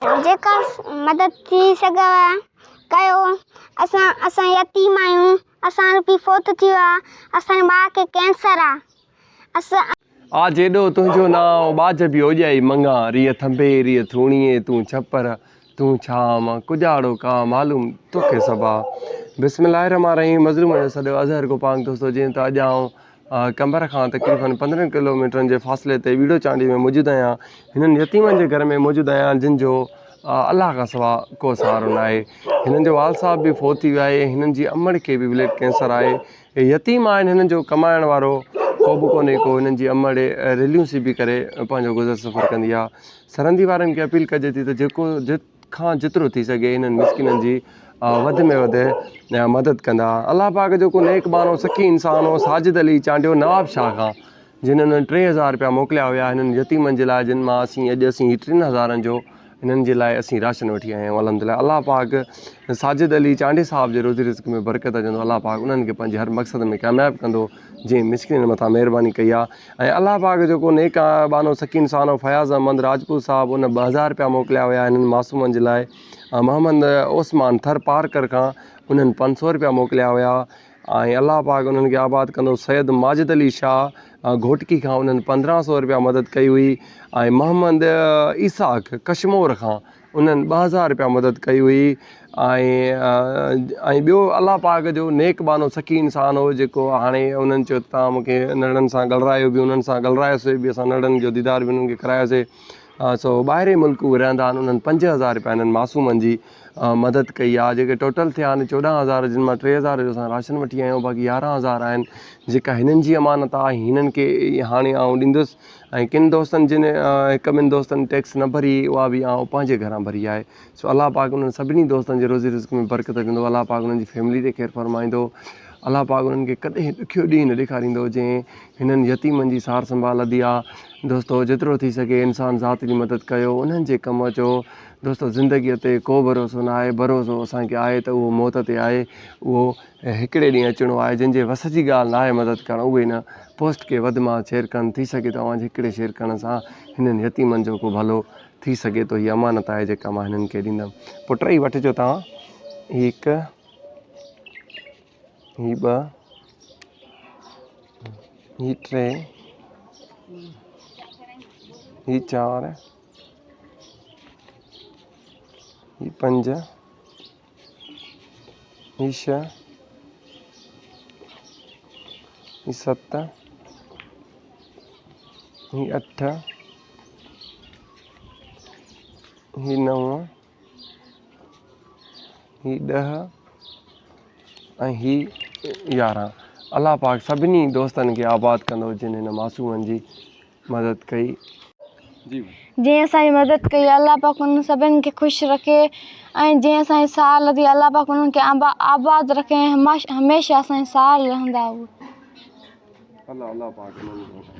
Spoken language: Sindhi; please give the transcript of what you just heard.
جيڪا مدد ٿي سگهيو ڪيو اسان اسان يتيم آهيون اسان جو پيء فوت ٿي ويو آهي اسان جي ماء کي ڪينسر آهي اسان. آ جيڏو تنهنجو نانء، ٻاجهه به اوڄائي مڱان، ريء ٿنڀي، ريء ٿوڻيين، تون ڇپر، تون ڇانء، مان ڪڄاڙو ڪا، معلوم توکي سڀ آ. بسم الله الرحمٰن الرحيم مظلوم جو سڏ اظهر گوپانگ دوستو جيئن ته اڄ آئون قمبر کان تقريبن 15 ڪلو ميٽرن جي فاصلي تي ٻيڙو چانڊيي ۾ موجود آهيان. هنن يتيمن جي گهر ۾ موجود آهيان جن جو الله کان سوا ڪو سهارو ناهي. هنن جو والد صاحب به فوت ٿي ويو آهي. هنن جي امڙ کي به بلڊ ڪينسر آهي. هي يتيم آهن هنن جو ڪمائڻ وارو ڪو به ڪونهي ڪو هنن جي امڙ رليون سبي ڪري پنهنجو گذر سفر ڪندي آهي. سرندي وارن کي اپيل ڪجي ٿي ته جيڪو کان جيترو ٿي سگهي انهن مسڪينن جي وڌ ۾ وڌ مدد ڪندا. الله پاڪ جو ڪو نيڪ ٻانهو سخي انسان هو ساجد علي چانڊيو نواب شاهه کان جن انهن 3000 رپيا موڪليا هيا هنن يتيمن جي لاء جن مان اسين اڄ اسين هي ٽن هزارن جو انهن جي لاء اسين راشن وٺي آيا آهيون الحمدلله الله پاڪ ساجد علي چانڊيي صاحب جي روزي رزق ۾ برڪت وجهندو الله پاڪ انهن کي پنهنجي هر مقصد ۾ ڪامياب ڪندو جنهن مسڪينن مٿان مهرباني ڪئي آ ۽ الله پاڪ جو ڪو نيڪ ٻانهو سخي انسان هو فياض احمد راجپوت صاحب ان 2000 رپيا موڪليا هيا هنن معصومن جي لاء محمد عثمان ٿر پارڪر کان انهن 500 رپيا موڪليا هيا ۽ الله پاڪ انهن کي آباد ڪندو سيد ماجد علي شاهه گهوٽڪي کان انهن 1500 رپيا مدد ڪئي هئي ۽ محمد اسحاق ڪشمور کان انهن 2000 رپيا مدد ڪئي هئي ۽ ۽ ٻيو الله پاڪ جو نيڪ ٻانهو سخي انسان هو جيڪو هاڻي انهن چيو ته توهان مون کي ننڍڙن سان ڳالهرايو به انهن سان ڳالهرايوسي به اسان ننڍڙن جو ديدار به انهن کي ڪرايوسي سو ٻاهرين ملڪ اهي رهندا آهن انهن 5000 رپيا انهن معصومن جي مدد ڪئي آهي جيڪي ٽوٽل ٿيا آهن 14000 جن مان 3000 جو اسان راشن وٺي آيا آهيون باقي 11000 آهن جيڪا هنن جي امانت آهي هنن کي هاڻي آئون ڏيندس ۽ ڪن دوستن جن هڪ ٻن دوستن ٽيڪس نه ڀري اها به آئون پنهنجي گهران ڀري آهي سو الله پاڪ انهن سڀني دوستن جي روزي رزق ۾ برڪت وجهندو الله پاڪ انهن جي فيملي تي خير فرمائيندو الله پاڪ انهن کي ڪڏهن ڏکيو ڏينهن نه ڏيکاريندو جنهن هنن يتيمن جي سار سنڀال لڌي آ دوستو جيترو ٿي سگهي انسان ذات جي مدد ڪيو انهن جي ڪم اچو دوستو زندگي تي ڪو ڀروسو نه آهي ڀروسو اسان کي آهي ته اهو موت تي آهي اهو هڪڙي ڏينهن اچڻو آهي جن جي وس جي ڳالهه ناهي مدد ڪرڻ اهي هن پوسٽ کي وڌ مان شيئر ڪن ٿي سگهي ٿو اوهان جي هڪڙي شيئر ڪرڻ سان هنن يتيمن جو ڪو ڀلو ٿي سگهي ٿو هي امانت آهي جيڪا مان هنن کي ڏيندم پٽ هي وٺجو توهان هي هڪ هي ٻه هي ٽي هي چار هي پنج هي ڇهه، هي ست، هي اٺ، هي نو، هي 10 ۽ هي 11. الله پاڪ سڀني دوستن کي آباد ڪندو جن هن معصومن جي مدد ڪئي. جنهن اسان جي مدد ڪئي الله پاڪ انهن سڀني کي خوش رکي ۽ جنهن اسان جي سار لڌي الله پاڪ انهن کي آباد رکي ۽ هميشه اسان جي سار لهندا اهي. الله الله پاڪ انهن کي.